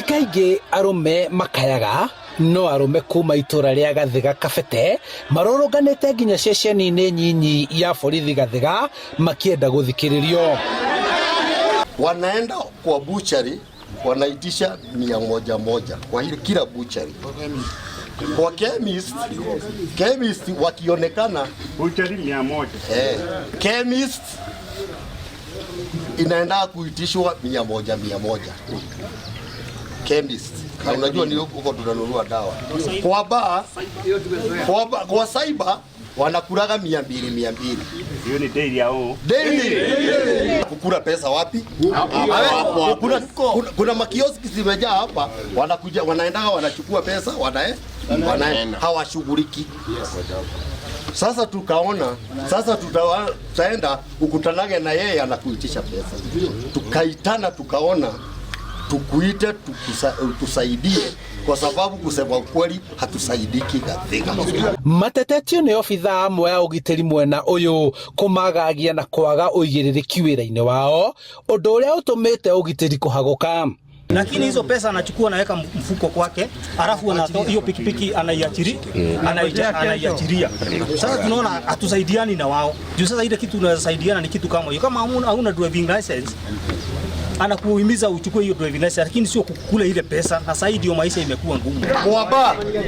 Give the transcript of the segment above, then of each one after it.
Ti kaingĩ arũme makayaga no arũme kuma itũra rĩa Gathiga Kabete marũrũnganĩte nginya ceceni-inĩ nyinyi ya borithi Gathiga makĩenda gũthikĩrĩrio. Wanaenda kwa buchari wanaitisha 100 moja kwa ile kila buchari. Kwa chemist, chemist wakionekana Buchari 100. Eh, chemist inaenda kuitishwa 100 100 chemist. Na unajua ni huko tunanunua dawa. Kwa bar, kwa, bar, kwa cyber wanakulaga 200 200. Hiyo ni daily yao. Daily. Kukula pesa wapi? Hapo. Kuna makioski zimejaa hapa, wanakuja wanaendaga wanachukua pesa wanae hawashughuliki. Sasa tukaona sasa tutaenda ukutanage na yeye anakuitisha pesa. Tukaitana tukaona tukuite tusaidie kwa sababu kusema ukweli hatusaidiki katika. Matetetio nĩ obithaa amwe a ũgitĩri mwena ũyũ kũmagagia na kwaga ũigĩrĩrĩki wĩra-inĩ wao ũndũ ũrĩa ũtũmĩte ũgitĩri kũhagũka. Lakini hizo pesa anachukua anaweka mfuko kwake, alafu anatoa hiyo pikipiki anaiachiria. Sasa tunaona hatusaidiani na wao juu sasa ile kitu unaweza saidiana ni kitu kama hiyo. Kama hauna driving license, anakuhimiza uchukue hiyo driving license, lakini sio kukula ile pesa. Na sasa ndio maisha imekuwa ngumu.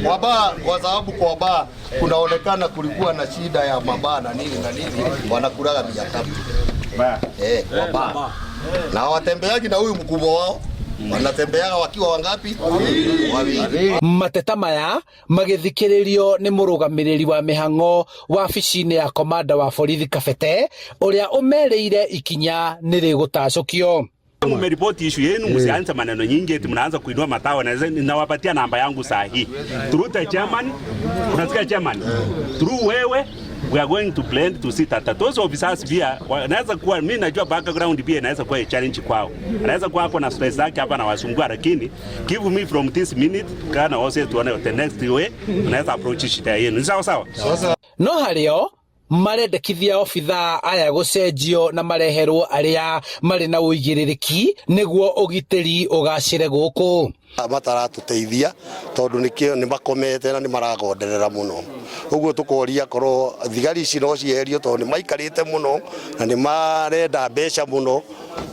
Kwa bar, kwa sababu kwa bar kunaonekana kulikuwa na shida ya mabaa na nini na nini, wanakulaga 300. Eh, kwa bar. Na watembeaji na huyu mkubwa wao wanatembeaga wakiwa wangapi? Wawili. Mateta maya magĩthikĩrĩrio nĩ mũrũgamĩrĩri wa mĩhang'o wabici-inĩ ya komanda wa borithi Kabete ũrĩa ũmerĩire ikinya nĩ rĩgũtacũkio. Mmeripoti issue yenu, msianze maneno nyingi eti mnaanza kuinua matawa na nawapatia namba yangu saa hii. Through the chairman, unasikia chairman? Through wewe we are going to plan to see that those officers pia wanaweza kuwa, mimi najua background pia inaweza kuwa a challenge kwao. Anaweza kuwa hapo na stress zake hapa na wasumbua, lakini give me from this minute kana wose tuone the next way tunaweza approach shida yenu. Ni sawa sawa? No harĩo marendekithia obithaa aya gũcenjio na mareherwo arĩa marĩ na ũigĩrĩrĩki nĩguo ũgitĩri ũgacĩre gũkũ. Mataratuteithia tondu nikio ni makomete na ni maragonderera muno uguo tukoria korwo thigari ici no cieherio tondu ni maikarite muno na ni marenda mbeca muno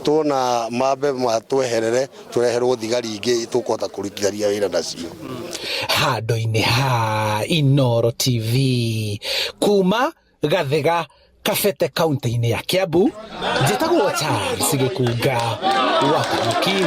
tuona mambe matweherere tureherwo thigari ingĩ tukũhota kũrutithania wĩra nacio. Handũ-inĩ ha Inoro TV kuma Gathiga Kabete kaunti-inĩ ya Kiambu, njĩtagwo Charles Gĩkunga wa Kariuki.